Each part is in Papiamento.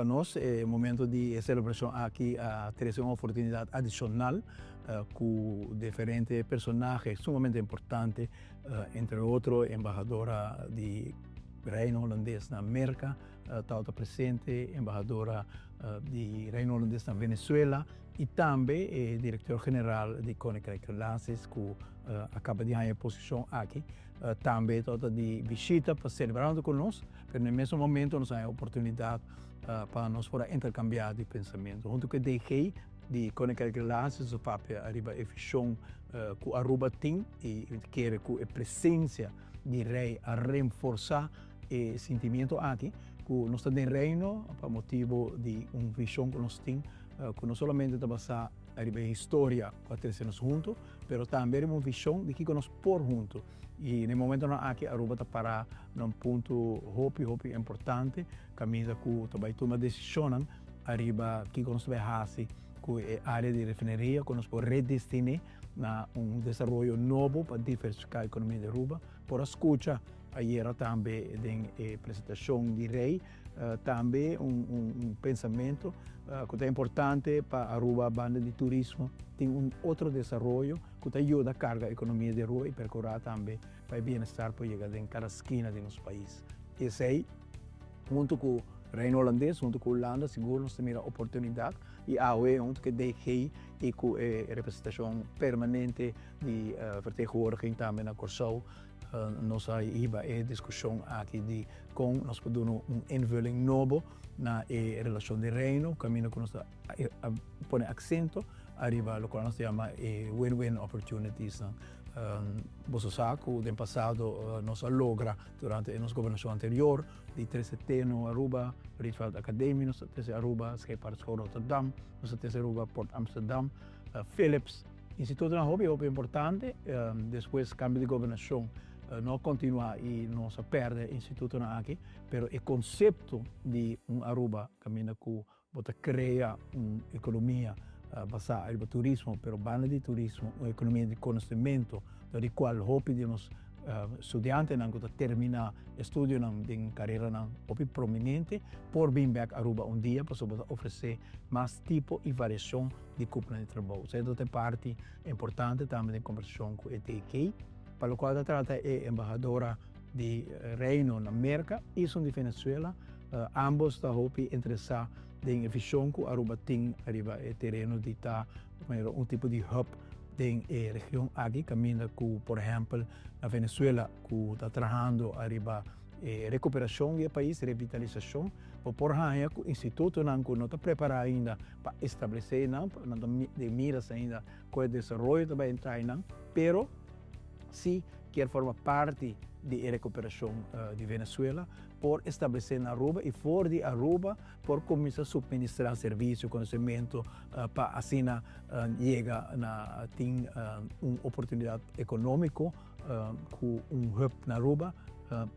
Pa nos, e momento di celebracion aki a trece un oportunidad adicional cu diferente personahe sumamente importante, entre otro embahadora di Reino Hulandes na Merca tabata presente, embahadora di Reino Hulandes na Venezuela y tambe e director general di Koninkrijk Relaties cu a caba di haña e posicion aki tambe tabata di bishita pa celebra hunto cu nos, pero na e mesun momento nos a haña oportunidad pa nos por a intercambia di pensamento. Hunto cu e DG di Koninkrijk Relaties nos a papia ariba e vision cu Aruba tin y mi ta kere cu e presencia di Rey a renforsa e sentimiento aki cu nos ta den Reino pa motibo di un vision cu nos tin cu no solamente ta basa riba e historia cu a trece nos hunto, pero tambe riba un vision di kico nos por hunto. Y na e momentonan aki Aruba ta para na un punto hopi hopi importante caminda cu ta bay tuma decisionnan ariba kico nos ta bay haci cu e area di refineria cu nos por redestine na un desaroyo nobo pa diversifica economia di Aruba. Por a scucha ayera tambe den e presentacion di Rey tambe un pensamento cu ta importante pa Aruba banda di turismo tin un otro desaroyo cu ta yuda carga economia di Aruba y percura tambe pa e bienestar por yega den cada skina di nos pais. Y esey hunto cu Reino Holandes, hunto cu Hulanda sigur nos ta mira oportunidad y awe hunto cu e DG y cu e representacion permanente di vertegenwoordiging tambe na Corsou nos a hiba e discusion aki di con nos por duna un invulling nobo na e relacion di Reino caminda cu nos ta pone accento ariba locual nos ta yama e win-win opportunities nan. Boso sa cu den pasado nos a logra durante e nos gobernacion anterior di trece Teno Aruba, Rietveld Academie nos a trece Aruba, Scheepvaartschool Rotterdam nos a trece Aruba, Port Amsterdam, Philips. Institutonan hopi hopi importante, despues cambio di gobernacion no a continua y nos a perde e institutonan aki, pero e concepto di un Aruba caminda cu bo ta crea un economia basa ariba turismo, pero banda di turismo un economia di conocemento dor di cual hopi di nos studiantenan cu ta termina estudionan den careranan hopi prominente por bin bek Aruba un dia pasobra bo ta ofrece mas tipo y variacion di cuponan di trabou. Esei ta e parti importante tambe den conversacion cu e TK, pa locual ta trata e embahadora di Reino na Merca y esun di Venezuela. Ambos ta hopi interesa den e vision cu Aruba tin ariba e tereno di ta manera un tipo di hub den e region aki, caminda cu por ehempel na Venezuela cu ta trahando ariba e recuperacion di e pais, revitalisacion. Bo por haña cu institutonan cu no ta prepara ainda pa establece nan, nan ta den miras ainda cu e desaroyo ta bay entra einan, pero si kier forma parti di e recuperacion di Venezuela, por establece na Aruba y for di Aruba por cuminsa suministra servicio, conocemento pa asina yega na tin un oportunidad economico cu un hub na Aruba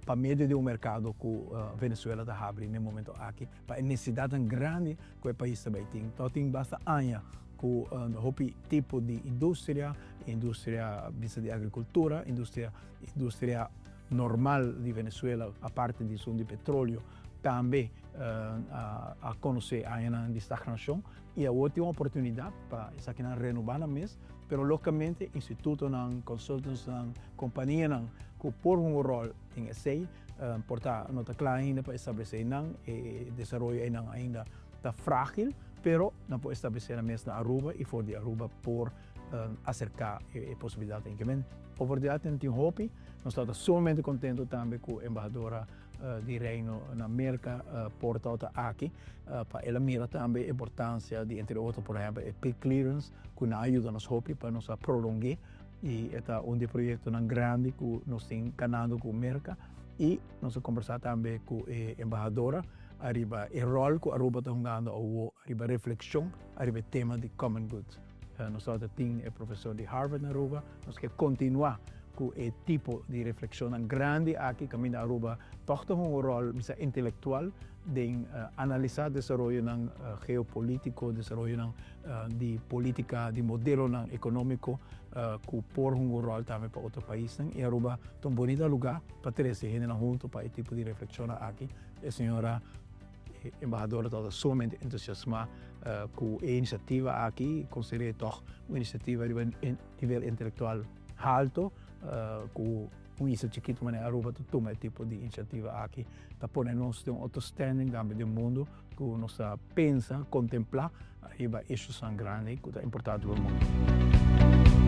pa medio di un mercado cu Venezuela ta habri na e momento aki pa e necesidadnan grandi cu e pais ta bay tin. Tòg tin basta aña cu hopi tipo di industria, industria bisa di agricultura, industria industria normal di Venezuela aparte di esun di petroleo tambe a conoce añanan di stagnacion y awor tin un oportunidad pa esakinan renoba nan mes, pero logicamente institutonan, consultantsnan, companianan cu por hunga un rol den esey por ta no ta cla ainda pa establece einan, e desaroyo einan ainda ta fragil, pero nan por establece nan mes na Aruba y for di Aruba por acerca e posibilidad ei. Kimen oportunidadnan tin hopi, nos tabata sumamente contento tambe cu embahadora di Reino na Merca por tabata aki pa el a mira tambe e importancia di entre otro por ehempel e pig clearance cu nan a yuda nos hopi pa nos a prolongue y e ta un di e proyectonan grandi cu nos tin canando cu Merca y nos a conversa tambe cu e embahadora ariba e rol cu Aruba ta hungando awo ariba reflexion ariba e tema di common good. Nos tabata tin e profesor di Harvard na Aruba, nos ke continua cu e tipo di reflexionnan grandi aki caminda Aruba toch ta hunga un rol bisa intelectual den analisa desaroyonan geopolitico, desaroyonan di politica, di modelonan economico cu por hunga un rol tambe pa otro paisnan y Aruba ta un bonita lugar pa trece hendenan hunto pa e tipo di reflexionnan aki. E señora. E embahador tabata sumamente entusiasmá ku e inisiativa aki, konsider'é tòg un inisiativa riba nivel intelektual halto, ku un isla chikitu manera Aruba ta tuma e tipo di inisiativa aki. Ta pone nos den un otro standing tambe den mundu ku nos ta pensa, kontemplá riba ishusnan grandi ku ta importante pa mundu.